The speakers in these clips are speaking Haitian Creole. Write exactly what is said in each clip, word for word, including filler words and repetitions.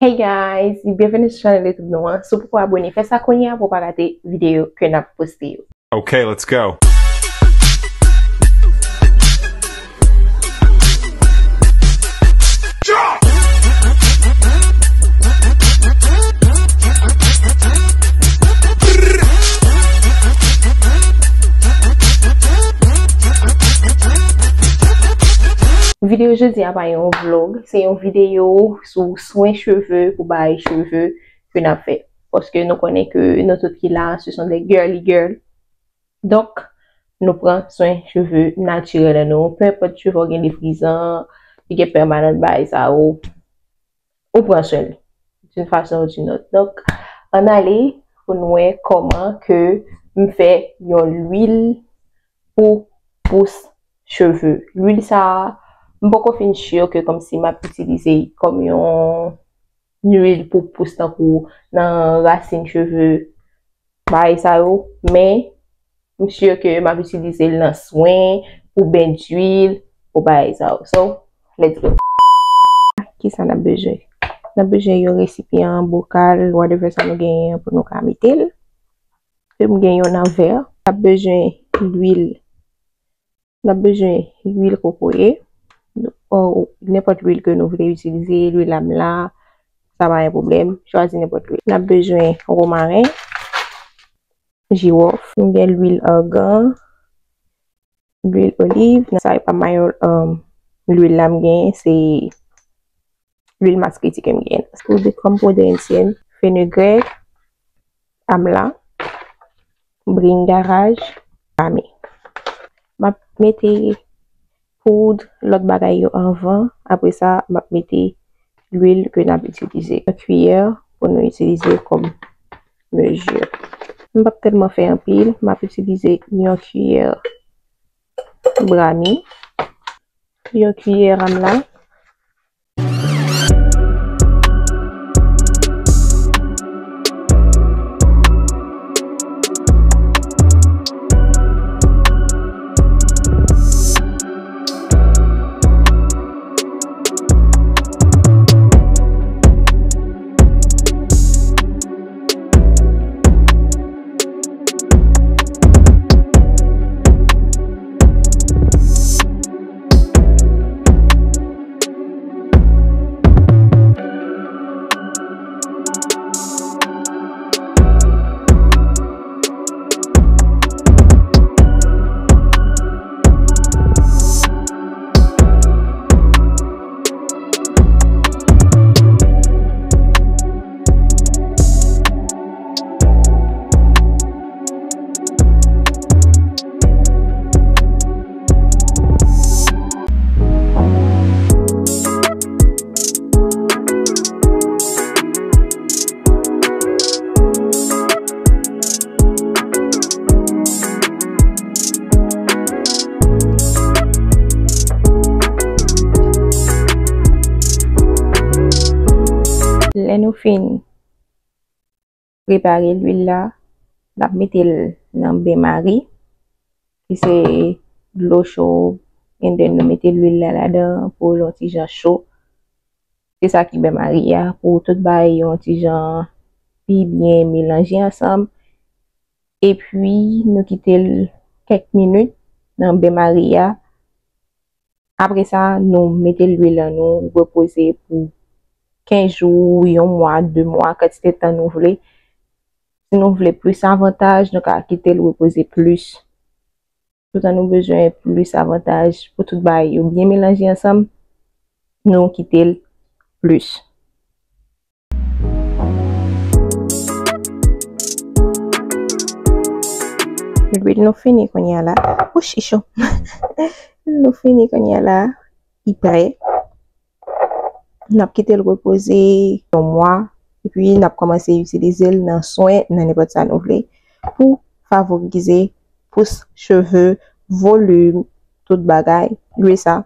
Hey guys, byenveni sou chanèl YouTube nou an. Si w poko abone, fè sa kounye a pou w pa rate videyo ke n ap poste yo. Okay, let's go. Videyo jodi a pa yon vlog, se yon videyo sou swen cheve pou bay cheve ke n ap fè. Paske nou konnen ke nou tout ki la, ce sont des girly girl. Donk, nou pran swen cheve natirèl an nou. Peu importe cheve w gen defrizan, li gen pèmanan, bagay sa yo, ou pran swen li d'une façon ou d'une autre. Donk, ann ale pou n wè kòman ke m fè yon lwil pou pous cheve. Lwil sa a, m poko fin si ke kòmsi m ap itilize l kòm yon lwil pou pous tankou nan rasin cheve, bagay sa yo, men m si ke m ap itilize l nan swen, pou ben dwil, pou bagay sa yo. So, let's go. Kisa n ap bezwen? N ap bezwen yon resipyan, bokal, whatever sa nou genyen an pou nou ka mete l. Ke m gen yon nan vè. N ap bezwen lwil. N ap bezwen lwil kokoye, o nenpòt lwil ke nou vle itilize, lwil amla, sa pa yon pwoblèm, chwazi nenpòt lwil. N ap bezwen womaren, jiwòf, m gen lwil argan, lwil oliv, sa e pa mayòl, um, lwil la m gen, se lwil masketi ke m gen. Poud kòm poud endyèn, fenugrèk, amla, bringaraj, ame. M ap mete poud lòt bagay yo anvan. Apre sa, m ap mete lwil ke n ap itilize. Yon kiyè pou nou itilize kòm mezi. M p ap tèlman fè anpil. M ap itilize yon kiyè brami, yon kiyè amla. Lè nou fin prepare lwil la, n ap mete l nan benmari, ki se dlo cho, and then nou mete lwil la ladan pou l yon ti jan cho. Se sa ki benmari a, pou tout bagay yo yon ti jan pi byen melanje ansanm. Epi, nou kite l kèk minit nan benmari a. Apre sa, nou mete lwil an nou repoze pou kenz jou, yon mwa, de mwa, kantite tan nou vle. Si nou vle plis avantaj, nou ka kite l repoze plis. Toutan nou bezwen plis avantaj pou tout bagay yo byen melanje ansanm, nou kite l plis. Lwil nou fini kounye a la. Wouch, li cho. Nou fini kounye a la. Li prè. N ap kite l repoze yon mwa, epi n ap kòmanse itilize l nan swen, nan nenpòt sa nou vle, pou favorize pous cheve, volim, tout bagay. Lwil sa,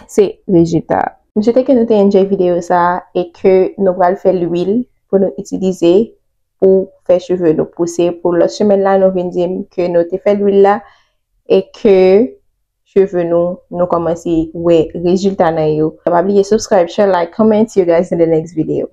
se rezilta a. M swete ke nou te enjoy videyo sa a e ke nou pral fè lwil pou nou itilize pou fè cheve nou pouse pou lòt semèn la. Nou vin di m ke nou te fè lwil la e ke cheve nou, nou kòmanse wè rezilta nan yo. Pa bliye subscribe, share, like, comment. See you guys in the next video.